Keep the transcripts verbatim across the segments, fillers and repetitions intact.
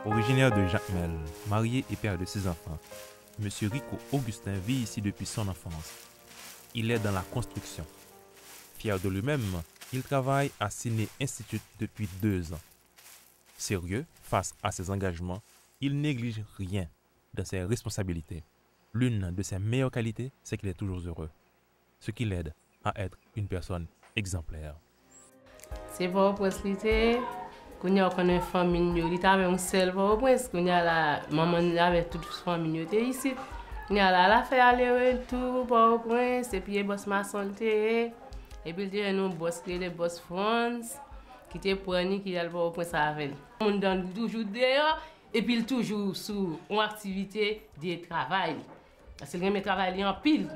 Originaire de Jacmel, marié et père de six enfants, Monsieur Rico Augustin vit ici depuis son enfance. Il est dans la construction. Fier de lui-même, il travaille à Ciné Institute depuis deux ans. Sérieux face à ses engagements, il néglige rien dans ses responsabilités. L'une de ses meilleures qualités, c'est qu'il est toujours heureux, ce qui l'aide à être une personne exemplaire. Se Pòtoprens li te ye. Kounye a ou konnen fanmi n yo, li t avè yon sèl Pòtoprens. Kounye a la, manman n avè tout fanmi n yo te isit. Kounye a la, l ap fè ale retou Pòtoprens, epi e bòs mason l te ye. Epi l te jwenn yon bòs ki rele bòs Frantz, ki te pran li, ki al Pòtoprens avè l. Moun dan toujou deyò, epi l toujou sou yon aktivite de travay li. Paske l renmen travay li anpil.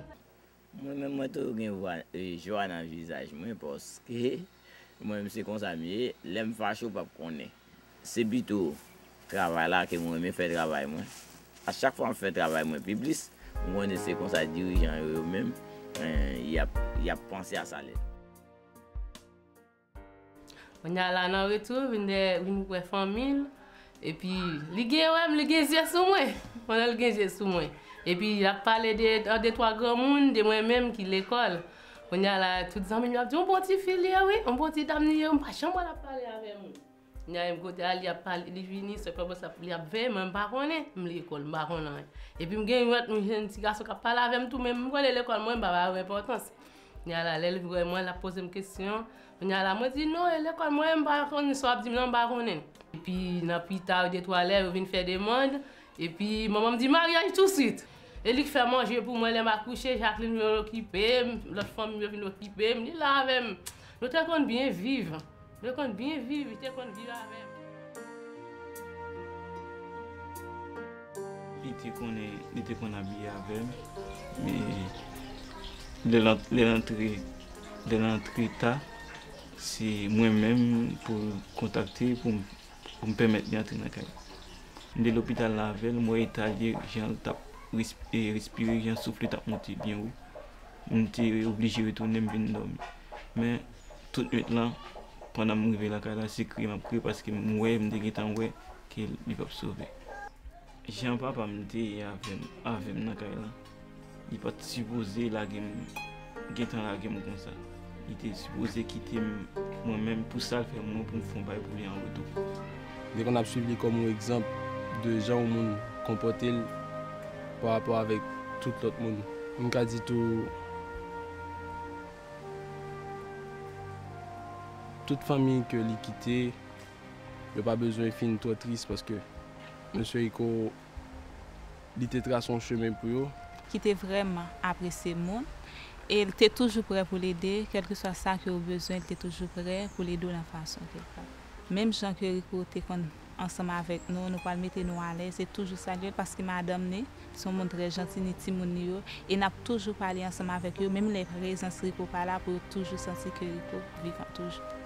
Mwen menm mwen toujou gen vwa, e, jwa nan vizaj mwen paske mwen menm se konsa m ye, lè m fache ou p ap konnen. Se pito travay la ke mwen renmen fè travay mwen. A chak fwa m fè travay mwen pi plis, m konnen se konsa dirijan yo yo menm, e, y ap, y ap panse a sa lè. Kounye a la nan retou, vin de, vin wè fanmi l. Epi, li gen wè m, li gen zye sou mwen. Pandan l gen zye sou mwen. Epi, l ap pale de, de twa granmoun, de mwen menm ki lekòl. Kounye a la, tout zanmi m yo ap di, yon bon ti fi li ye, wi, yon bon ti dam li ye, m pa janm wè l ap pale avè moun. Kounye a, menm kote a, li ap pale, li vini, se kòman sa, li ap veye mwen, m pa konnen, m lekòl, m pa konnen anyen. Epi, m gen yon lòt, yon jèn ti gason k ap pale avè m tou, men m konnen lekòl mwen, m pa ba yo enpòtans. Kounye a la, lè l vwè mwen, l ap poze m kesyon. Kounye a la, mwen di, non, e lekòl mwen, m pa konn sa w ap di m lan, m pa konnen. Epi, nan pita, de twa lè, yo vin fè demann. Epi, manman m di, maryaj touswit. E li k fè manje pou mwen, lè m akouche, Jacqueline vin okipe m, lòt fanmi yo vin okipe m, li la avè m. Nou te konn byen viv. Nou te konn byen viv, li te konn viv avè m. Li te konnen, li te konn abiye avè m. Men lè l ant-, lè l antre, lè l antre ta, se mwen menm pou l kontakte pou m, pou m pèmèt li antre nan kay la. M te lopital la avè l, m wè eta l ye, jan l t ap resp-, e, respire, jan souf li t ap monte byen wo. M te oblije retounen, m vin dòmi. Men, tout nwit lan, pandan m rive lakay la, se kriye m ap kriye paske m wè, m te gentan wè ke li p ap sove. Jan papa m te ye avè m, avè m nan kay la, li pa t sipoze lage m, gentan lage m konsa. Li te sipoze kite m mwen menm pou sa l fè mwen, pou m fè yon bagay pou li an retou. M te konn ap swiv li kòm yon egzanp de jan yon moun konpòte l pa rapò avèk tout lòt moun. M ka di tou, tout fanmi ke li kite, yo pa bezwen fin twò tris paske mesye Rico, li te trase yon chemen pou yo. Ki te vrèman apresye moun, e l te toujou prè pou l ede, kèlkeswa sa ke yo bezwen, li te toujou prè pou l ede w nan fason ke l ka. Menm jan ke Rico te konn ansanm avèk nou, nou pral mete nou alèz e toujou salye l paske madanm li se yon moun trè janti, ni timoun li yo, e n ap toujou pale ansanm avèk yo, menm lè prezans Rico pa la, pou yo toujou santi ke Rico vivan toujou.